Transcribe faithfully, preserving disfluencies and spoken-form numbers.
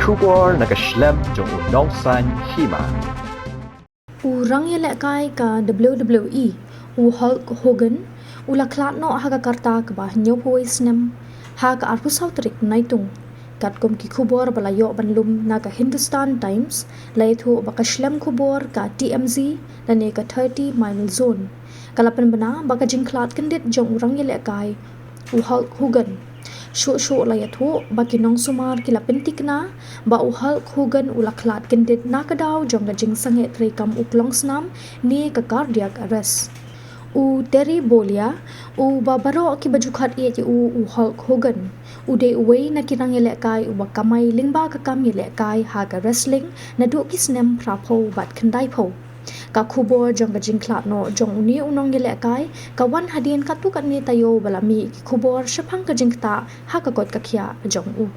Khubor na ka shlem jong u nongsan hima. U rang ïalehkai ka W W E, u Hulk Hogan, u la khlad noh ha ka rta kaba hynñiewphew snem ha ka arphew saw tarik Naitung. Katkum ki khubor ba la ïoh ban lum na ka Hindustan Times, la ïathuh ba ka shlem khubor ka T M Z lane ka thirty mile zone ka la pynbna ba ka jingkhlad kyndit jong u rang ïalehkai u Hulk Hogan. Shuh shuh la ïathuh ba ki nongsumar ki la pynthikna ba u Hulk Hogan u la khlad kyndit na ka daw jong ka jingsangeh treikam u klongsnam ne ka cardiac arrest. U Terry Bollea, uba baroh kiba ju khot ïa u, u Hulk Hogan, u dei uwei na ki rang ïalehkai uba kamai lyngba ka kam ïalehkai ha ka wrestling naduh ki snem phraphew bad khyndaiphew. Ka khubor jong ka jingkhlad noh jong une u nongïalehkai ka wan hadien katto katne taïew ba la mih ki khubor shaphang ka jingktah ha ka koit ka khiah jong u.